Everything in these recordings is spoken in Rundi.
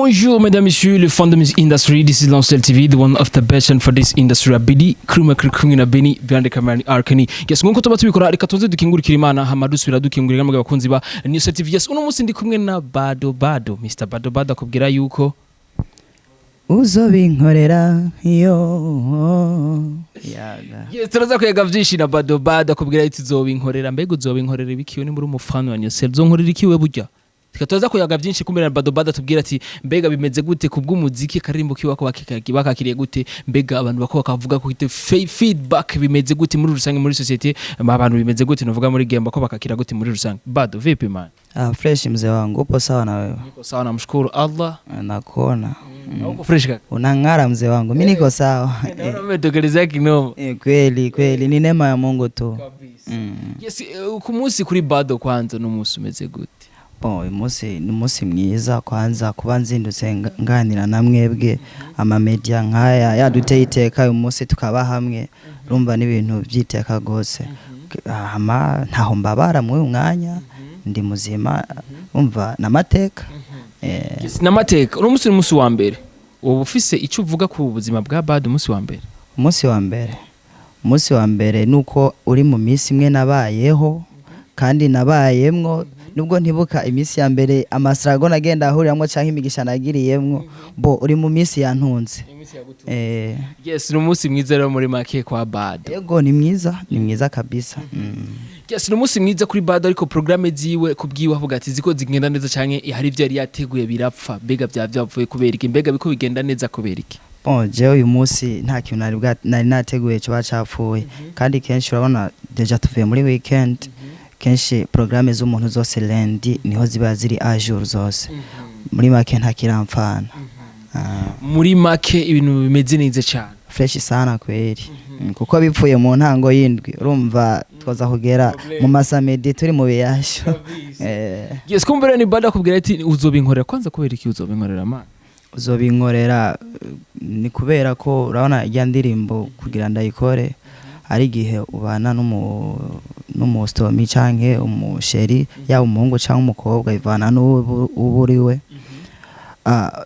Bonjour mesdames, messieurs, les fans de music industry. This is Lancel TV, the one of the best and for this industry. Abidi, Kruma kumwe na Benny, behind the camera ni Arkani. Yes, nkuko tuba tubikora, reka tuze dukingurikira Imana, hama dusubira dukingurira mwebwe abakunzi ba Newsel TV. Yes, uno munsi ndi kumwe na Bado Bado, Mr. Bado Bado akubwira yuko Uzobinkorera yo yaga. Yes, turaza kuyaga vyinshi na Bado Bado, akubwira ati uzobinkorera. Mbega uzobinkorera ibikiwe ni muri umufana wa Newsel? Uzonkorera ikiwe burya? Reka tuza kuyaga byinshi kumbe na Bado Bado, tubwira ati mbega bimeze gute kubw'umuziki, karirimbo kiwako bakakiriye gute, mbega abantu bako bakavuga ko ite feedback bimeze gute muri rusange muri society, abantu bimeze gute, novuga muri game bako bakakira gute muri rusange. Bado, vipi man? Ah, fresh mzee wangu, upo sawa na wewe? Niko sawa, namshukuru Allah. Nakuona. Uko fresh kaka? Unang'ara mzee wangu, mi niko sawa. Naona umetokelezea kinoma. Eh, kweli kweli, ni neema ya Mungu tu. Yes, ku munsi kuri Bado kwanza n'umunsi umeze gute? Bon, uyu munsi ni umunsi mwiza kwanza kuba nzindutse nganira na mwebwe amamedia nk'aya yaduteye iteka, uyu munsi tukaba hamwe, urumva n'ibintu by'iteka rwose. Hama ntaho mbabara muri uyu mwanya, ndi muzima, umva n'amateka. Yes, n'amateka. Uno munsi ni umunsi wa mbere, wowe ufise icyo uvuga ku buzima bwa Bado umunsi wa mbere? Umunsi wa mbere, umunsi wa mbere nuko uri mu minsi imwe nabayeho kandi nabayemwo, nubwo ntibuka iminsi ya mbere amasarago nagenda ahuriramwo canke imigisha nagiriyemwo, bo uri mu minsi yantunze. Yes, ni umunsi mwiza rero muri make kwa Bado. Yego, ni mwiza, ni mwiza kabisa. Yes, ni umunsi mwiza kuri Bado, ariko programme ziwe kubwiwe avuga ati ziko zigenda neza canke hari ibyo yari yateguye birapfa? Mbega vya vyavuye kubera iki? Mbega biko bigenda neza kubera iki? Bon, jewe uyu munsi nta kintu nari nateguye coba capfuye, kandi kenshi urabona déjà tuvuye muri weekend, kenshi programme z'umuntu zose lundi niho ziba ziri à jour zose. Muri make nta kiramfana. Muri make ibintu bimeze neza cyane. Fresh sana kweli. Kuko bipfuye mu ntango y'indwi, urumva twaza kugera mu masamedi turi mu biyasho. Yes, kumva rero ni Bado akubwira ati uzobinkorera. Kwanza kubera iki uzobinkorera man? Uzobinkorera ni kubera ko urabona ijya ndirimbo kugira ndayikore, ari igihe ubana n'umustomi canke umuchéri, yaba umuhungu canke umukobwa, bivana n'ubu uba uriwe.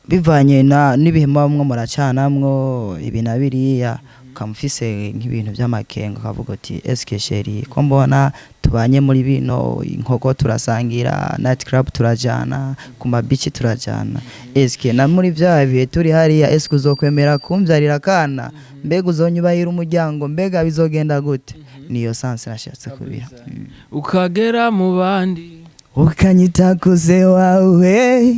Bivanye na n'ibihe muba mwo muracanamwo ibi na biriya, ukaba ufise nk'ibintu by'amakenga, ukavuga uti: "Eske chéri, ko mbona tubanye muri bino, inkoko turasangira, night club turajana, ku mabici turajana, eske na muri vya bihe turi hariya, eske uzokwemera kumvyarira akana? Mbega uzonyubahira umuryango? Mbega bizogenda gute?" Niyo sens nashatse kubiha. Ukagera mu bandi ukanyita kuze wawe,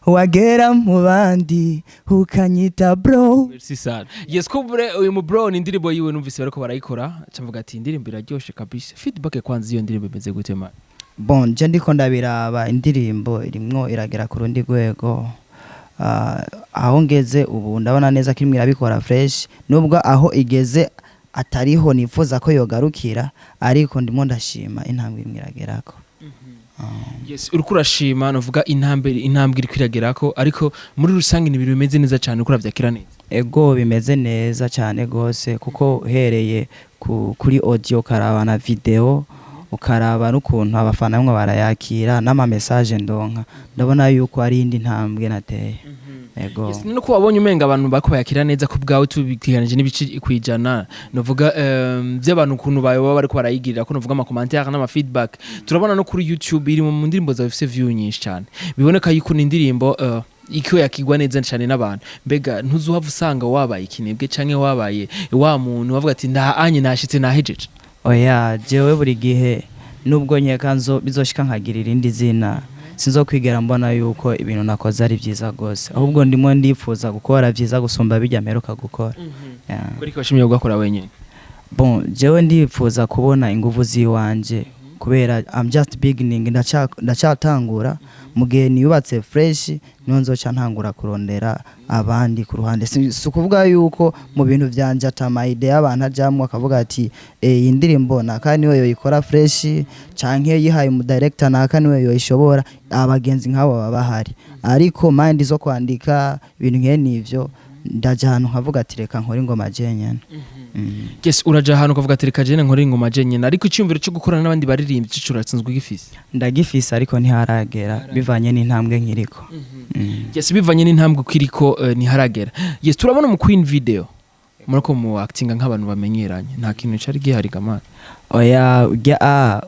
wagera mu bandi ukanyita bro. Merci sana. Yes, kumbure uyu mu bro ni indirimbo yiwe numvise bariko barayikora, camvuga ati indirimbo iraryoshe kabisa. Feedback kwanza iyo ndirimbo imeze gute man? Bon, je ndiko ndabiraba, indirimbo irimwo iragera ku rundi rwego. Aho ngeze ubu ndabona neza ko irimo irabikora fresh, nubwo aho igeze atariho nifuza ko yogarukira, ariko ndimo ndashima intambwe imwe iragerako. Yes, uriko urashima, novuga intambwe iriko iragerako, ariko muri rusange ni ibintu bimeze neza cyane, uriko uravyakira neza. Ego, bimeze neza cyane gose, kuko uhereye kuri audio, ukaraba na video, ukaraba n'ukuntu abafana bamwe barayakira n'ama message ndonka, ndabona yuko ari indi ntambwe nateye. Ego. Yes, nuko wabonye umenga abantu bariko bayakira neza ku bwawe, tubikiganije n'ibice kwijana novuga by'abantu ukuntu baba bariko barayigirira ko, novuga ama commentaire n'ama feedback turabona no kuri YouTube iri mu ndirimbo zawe ifise view nyinshi cyane, biboneka yuko ni indirimbo iko yakigwa neza cyane n'abantu. Mbega ntuzuhava usanga wabaye ikinebwe canke wabaye wa muntu wavuga ati nda anye nashitse nahejeje? Oya, jewe buri gihe nubwo nkeka nzo bizoshika nkagira irindi zina, sinzokwigera mbona yuko ibintu nakoze ari byiza gose, ahubwo ndimo ndifuza gukora byiza gusumba bijya mperuka gukora. Yeah. Kuri ko washimye kugakora wenyine? Bon, jewe ndifuza kubona inguvu ziwanje kubera I'm just beginning, ndacatangura. Mu gihe niyubatse fresh niho nzoca ntangura kurondera abandi ku ruhande. Si ukuvuga yuko mu bintu vyanje ata ma idée y'abantu ajamwo, akavuga ati: "Eh, iyi ndirimbo naka niwe yoyikora fresh," canke yihaye umu director, naka niwe yoyishobora. Abagenzi nk'abo baba bahari, ariko mind zo kwandika ibintu nkene nivyo. Ndaja ahantu nkavuga ati reka nkore ingoma jenyene. Yes, uraja ahantu ukavuga ati reka jene nkore ingoma jenyene, ariko icyumviro cyo gukorana n'abandi baririmbyi cyo uratsinzwe gifise? Ndagifise, ariko ntiharagera bivanye n'intambwe nkiriko. Yes, bivanye n'intambwe ukiriko, ntiharagera. Yes, turabona mu Queen Video murako mu actinga nk'abantu bamenyeranye, nta kintu cari gihari gamana? Oya, ujya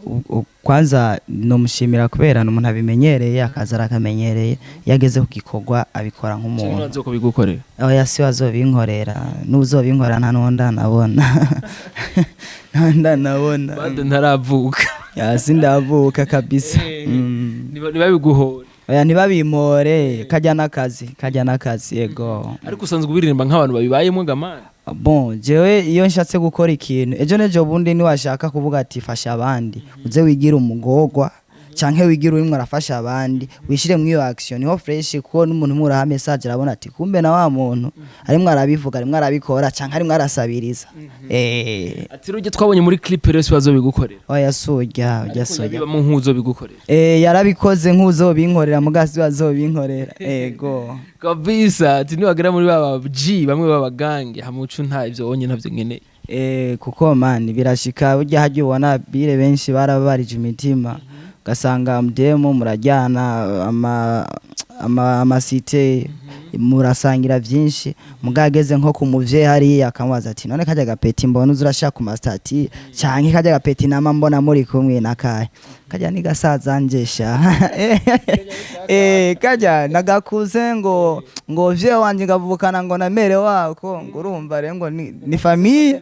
kwanza nomushimira kubera ni umuntu abimenyereye, akaza arakamenyereye, iyo ageze ku gikorwa abikora nk'umuntu. Nzo kubigukorera? Oya, si bazobinkorera, n'uzobinkorera nta n'uwo ndanabona, nta ndanabona. Bado ntaravuka. Ya, sindavuka kabisa. Ntibabiguhore. Oya, ntibabimpore, kajya n'akazi, kajya n'akazi, yego. Ariko usanzwe ubiririmba nk'abantu babibayemo gamana? Bon, jewe iyo nshatse gukora ikintu, ejo n'ejo bundi niwashaka kuvuga ati fasha abandi, uze wigire umugorwa canke wigire urimwo arafasha abandi, wishire muri iyo action, niho fresh, kuko n'umuntu umwe message arabona ati kumbe na wa muntu arimwo arabivuga, arimwo arabikora canke arimwo arasabiriza. Ati rujya twabonye muri clip rero si bazobigukorera? Oya, sujya ujya Ariko sujya. yabibamo nk'uzobigukorera. Yarabikoze nk'uzobinkorera, mugasi bazobinkorera, ego. Kabisa, ati niwagera muri baba G bamwe b'abagange hamucu, nta ivyo wonye ntavyo nkeneye. Kuko man birashika, burya harya ubona bire benshi barabarije imitima, ugasanga mudemu murajyana amasite, murasangira byinshi, mugageze nko ku muvyeyi hariya akamubaza ati none kajya gapeti mbona uza urashaka ku ma status, canke kajya gapeti nama mbona muri kumwe nakahe? Kajya ni gasaza njesha, kajya nagakuze ngo vye wanje ngavukana ngo na mere wako, ngo urumva rero ngo ni famille.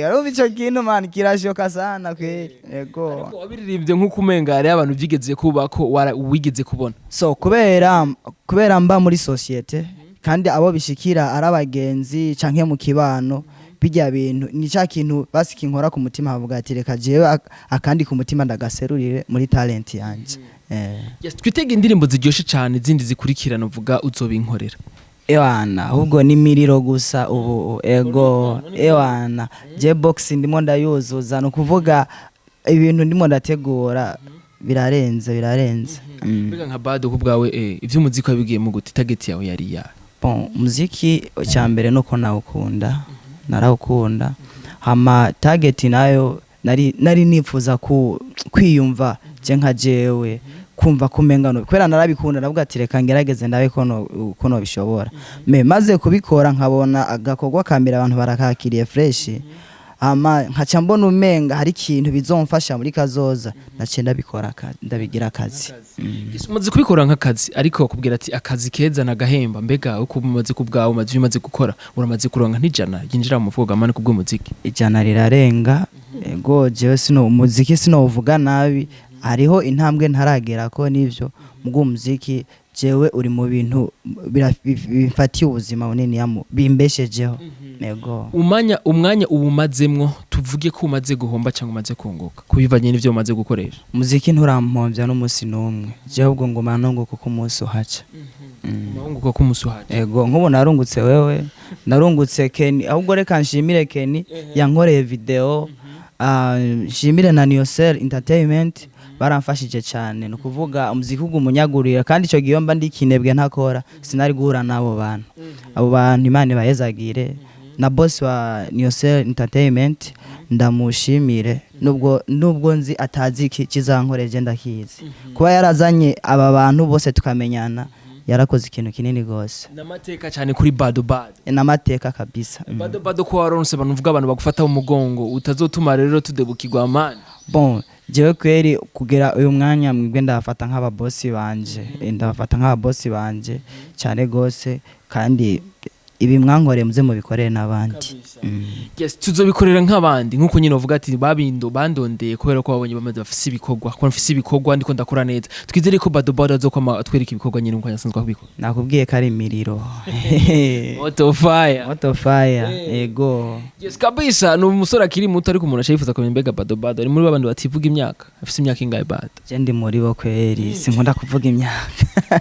Urumva ico kintu man kirashoka sana kweli, yego. Ariko wabiririmbye nk'uko umenga hariho abantu vyigeze kubako, wigeze kubona. So kubera mba muri société, kandi abo bishikira ari abagenzi canke mu kibano, bijya bintu ni ca kintu basi kinkora ku mutima, havuga ati reka jewe akandi ku mutima ndagaserurire muri talent yanje. Yes, twitege indirimbo ziryoshe cyane zindi zikurikirana, uvuga uzobinkorera. Ewana, ahubwo ni miriro gusa ubu, ego. Ewana, je box ndimo ndayuzuza, ni ukuvuga ibintu ndimo ndategura birarenze, birarenze. Mbega nka Bado ku bwawe, ivy'umuziki wabigiyemo gute? Target yawe yari ya Bon, umuziki cya mbere nuko nawukunda, narawukunda, hama target nayo nari nifuza ku kwiyumva je nka jewe, kumva kumenga no kubera narabikunda, navuga ati reka ngerageze ndabe ko no bishobora me, maze kubikora nkabona agakorwa ka mbere abantu barakakiriye fresh, hama nkaca mbona umenga hari ikintu bizomfasha muri kazoza, naciye ndabikora ndabigira akazi. Yes, umaze kubikora nk'akazi, ariko bakubwira ati akazi keza nagahemba. Mbega uko umaze ku bwawe, umaze ivyo umaze gukora, uramaze kuronka nk'ijana ryinjira mu mufuko gamane kubw'umuziki? Ijana rirarenga, ego. Jewe sino umuziki sinowuvuga nabi, hariho intambwe ntaragera ko nivyo, mubwo umuziki jewe uri mu bintu bimfatiye ubuzima bunini bimbeshejeho, ego. Umanya umwanya uwumazemwo, tuvuge ko umaze guhomba cyangwa umaze kunguka kubivanye n'ivyo umaze gukoresha? Umuziki nturampombya n'umunsi n'umwe, jewe ubwo nguma nunguka uko umunsi uhaca. Unguka ko umunsi uhaca. Ego, nk'ubu narungutse wewe, narungutse Kenny, ahubwo reka nshimire Kenny yankoreye video, nshimire na Niyosel Entertainment baramfashije cyane. Ni ukuvuga umuziki ugumunyagurira, kandi icyo gihe iyo mba ndi kinebwe ntakora sinari guhura n'abo bantu. Abo bantu Imana ibahezagire, na boss wa Niyosel Entertainment ndamushimire, nubwo nzi atazi iki kizankoreje, ndakizi kuba yarazanye aba bantu bose tukamenyana, yarakoze ikintu kinini gose. N'amateka cyane kuri Bado Bado. N'amateka kabisa. Bado Bado, ko waronse abantu, uvuga abantu bagufata mu mugongo, utazotuma rero tudebukirwa amani? Bon, jewe kweri kugera uyu mwanya mwebwe ndabafata nk'ababosi banje. Ndabafata nk'ababosi banje cyane gose, kandi ibi mwankoreye muze mubikorere n'abandi. Yes, tuzobikorera nk'abandi, nk'uko nyine uvuga ati babindo bandondeye kubera ko babonye bamaze bafise ibikorwa, ko mfise ibikorwa ndiko ndakora neza. Twizere ko Bado Bado azokwama atwereka ibikorwa nyine nkuko yasanzwe abikora. Nakubwiye ko ari imiriro. Moto fire. Moto fire, ego. Yes, kabisa, ni umusore akiri muto, ariko umuntu acifuza kumenya mbega Bado Bado ari muri babandi bativuga imyaka, afise imyaka ingahe Bado? Je ndi muri bo kweri, sinkunda kuvuga imyaka.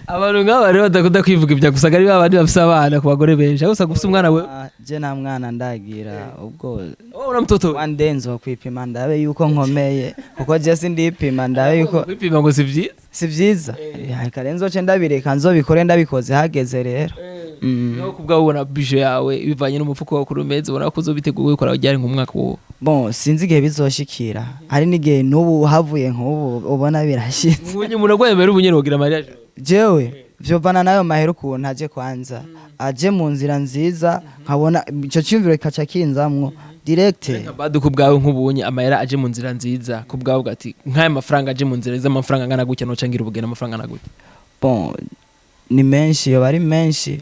Abantu nk'aba rero badakunda kwivuga imyaka usanga ari babandi bafise abana ku bagore benshi, aho usanga ufise umwana we. Ah, je nta mwana ndagira ubwo. Oh, ura mtoto. One day nzokwipima ndabe yuko nkomeye, kuko je sindipima ndabe yuko Kwipima ngo si vyiza. Si vyiza. Reka rero nzoce ndabireka, nzobikore ndabikoze hageze rero. Naho kubwawe ubona budget yawe bivanye n'umufuko wawe kuri umeze, ubona ko uzobiteguye gukora ryari nk'umwaka wo? Bon, sinzi igihe bizoshikira, hari n'igihe n'ubu havuye nk'ubu ubona birashitse. Umunye umuntu agwaye mbere ubu nyene wogira mariage? Jewe vyovana nayo mahera ukuntu aje, kwanza aje mu nzira nziza, nkabona ico cyumviro kaca kinzamwo direct. Badu, ku bwawe nk'ubunye amahera aje mu nzira nziza, ku bwawe uvuga ati nk'aya mafaranga aje mu nzira nziza, amafaranga angana gutya noca ngira ubugeni, amafaranga angana gutya? Bon, ni menshi, yoba ari menshi,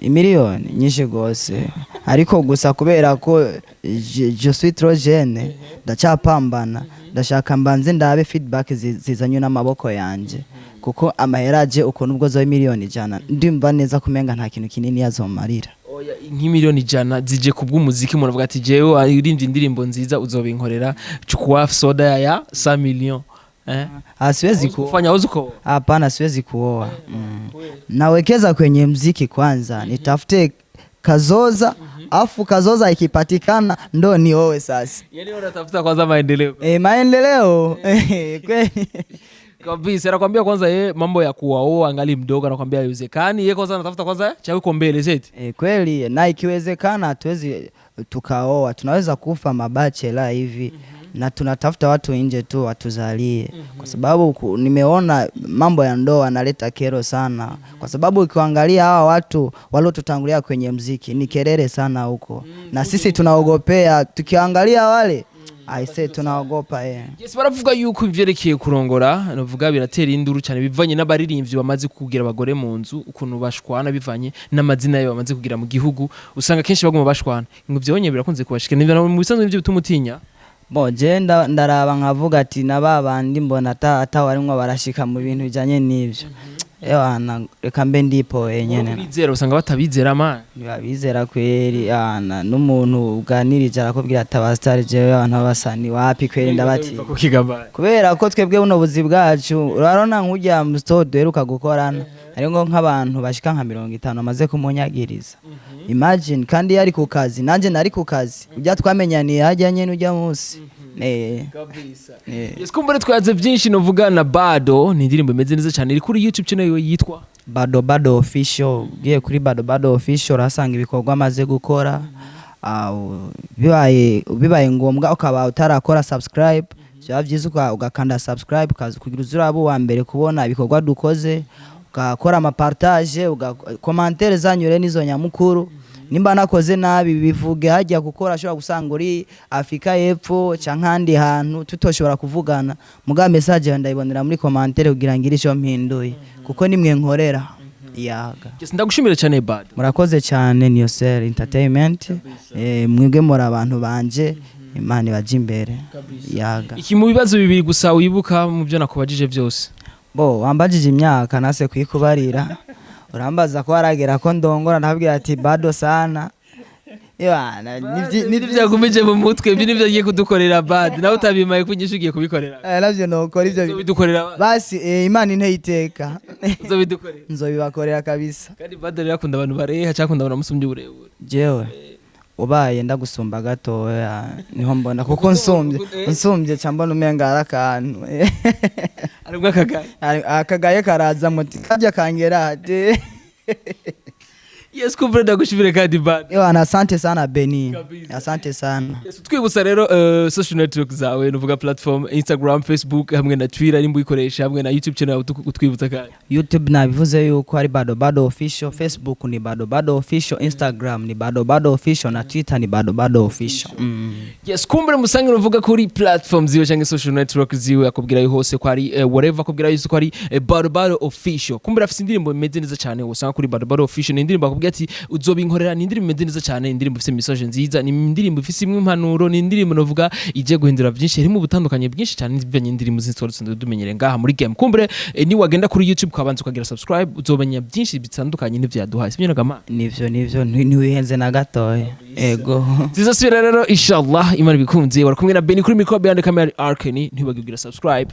imiliyoni nyinshi gose, ariko gusa kubera ko je suis trop jeune, ndacyapambana, ndashaka mbanze ndabe feedback zizanywe n'amaboko yanje, kuko amahera aje uko nubwo zoba 100 miliyoni ndumva neza kumenga nta kintu kinini yazomarira. Oya, nk'imiliyoni 100 zije ku bw'umuziki, umuntu avuga ati jewe waririmbye indirimbo nziza uzobinkorera, chukua soda ya 100 millions, eh? Ah, siwezi ku Kufanya uzuko? Hapana, siwezi kuoa. Nawekeza kwenye mziki kwanza, nitafute kazoza, afu kazoza ikipatikana ndo niowe sasa. Yani unatafuta kwanza maendeleo. E, maendeleo kweli. Kabisa, anakwambia kwanza ye mambo ya kuwaoa angali mdogo, anakwambia haiwezekani. Ye kwanza anatafuta kwanza cha huko mbele zeti. E, kweli, na ikiwezekana hatuwezi tukaoa, tunaweza kufa mabachela hivi na tunatafuta watu nje tu watuzalie, kwa sababu nimeona mambo ya ndoa analeta kero sana, kwa sababu ukiangalia hawa watu waliotutangulia kwenye mziki ni kelele sana huko, na sisi tunaogopea tukiangalia wale, aise, tunaogopa. Yes, baravuga yuko ivyerekeye kurongora navuga biratera induru cyane bivanye n'abaririmbyi bamaze kugira abagore mu nzu, ukuntu bashwana bivanye n'amazina yabo bamaze kugira mu gihugu, usanga kenshi baguma bashwana. Ngo vyonye birakunze kubashika nivyo mu bisanzwe nivyo bituma utinya? Bon, je ndaraba nkavuga ati na ba bandi mbona ata warimwo barashika mu bintu bijanye n'ivyo, ewana, reka mbe ndipoye nyene. Bizera usanga batabizera man. Ntibabizera kweri, ana n'umuntu uganirije arakubwira ati abasitari jewe abantu b'abasani wapi kweri, ndabati Ku kigabane. Kubera ko twebwe buno buzi bwacu urabona nk'ujya mu store duheruka gukorana, hariho nk'abantu bashika nka 50 bamaze kumunyagiriza. Imagine, kandi yari ku kazi, nanjye nari ku kazi, ujya twamenyaniye hajya nyene ujya munsi. Kabisa. Eh. Yes, kumbure twaze byinshi novuga na Bado, ni indirimbo imeze neza cyane iri kuri YouTube channel yitwa Bado Bado Official. Ugiye kuri Bado Bado Official urahasanga ibikorwa amaze gukora. Ah, bibaye ngombwa ukaba utarakora subscribe, byaba byiza ugakanda subscribe, ukaza kugira uzuraba uwa mbere kubona ibikorwa dukoze, ugakora amapartage, commentaire zanyu rero nizo nyamukuru. Nimba nakoze nabi bivuge hajya, kuko urashobora gusanga uri Afurika y'Epfo canke ahandi hantu tutoshobora kuvugana, muga message yawe ndayibonera muri commentaire kugira ngire ico mpinduye, kuko nimwe nkorera yaga. Yes, ndagushimira cyane Bado. Murakoze cyane, Niyosel Entertainment. Mwebwe muri abantu banje, Imana ibaje imbere yaga. Iki mu bibazo bibiri gusa wibuka mu byo nakubajije byose? Bo wambajije imyaka nase kuyikubarira, urambaza ko haragera ko ndongora, ndabwira ati bado sana. Yohana, nibyo byagumije mu mutwe, ibyo nibyo agiye kudukorera Bad, nawe utabimaye ko inyishu ugiye kubikorera. Navyo nokora ivyo. Uzobidukorera Bad. Basi Imana inteye iteka. Uzobidukorera. Nzobibakorera kabisa. Kandi Bad rero akunda abantu bareha cyangwa akunda abantu bamusumbya uburebure? Jewe ubaye ndagusumba gatoya niho mbona, kuko nsumbye ca mbona umenga hari akantu. Aribwo akagaye. Akagaye karaza muti karya kangera ate. Yes, kumbe ndagushimire kandi Bad. Yohana, asante sana Beni. Kabisa. Asante sana. Yes, twibutsa rero social network zawe, nuvuga platform Instagram, Facebook hamwe na Twitter nimba uyikoresha, hamwe na YouTube channel yawe, utwibutsa kandi. YouTube nabivuze yuko ari Bado Bado Official, Facebook ni Bado Bado Official, Instagram ni Bado Bado Official na Twitter ni Bado Bado Official. Yes, kumbure musange uvuga kuri platform ziwe cyangwa social network ziwe, akubwira hose ko ari whatever, akubwira yose ko ari Bado Bado Official. Kumbure afite indirimbo imeze neza cyane usanga kuri Bado Bado Official, ni indirimbo akubwira ati uzobinkorera, ni indirimbo imeze neza cyane, indirimbo ifite message nziza, ni indirimbo ifite imwe impanuro, ni indirimbo novuga ije guhindura byinshi, harimo ubutandukanye bwinshi cyane n'ibijyanye n'indirimbo zindi twari dusanzwe dumenyereye ngaha muri game. Kumbure ni wagenda kuri YouTube ukabanza ukagira subscribe, uzomenya byinshi bitandukanye n'ivyo yaduhaye, sibyo nagama? Nivyo, ntiwihenze na gatoya, ego. Zizosubira rero inshallah, Imana ibikunze. Wari kumwe na Benny kuri micro, behind the camera Arkeni. Ntibagire subscribe.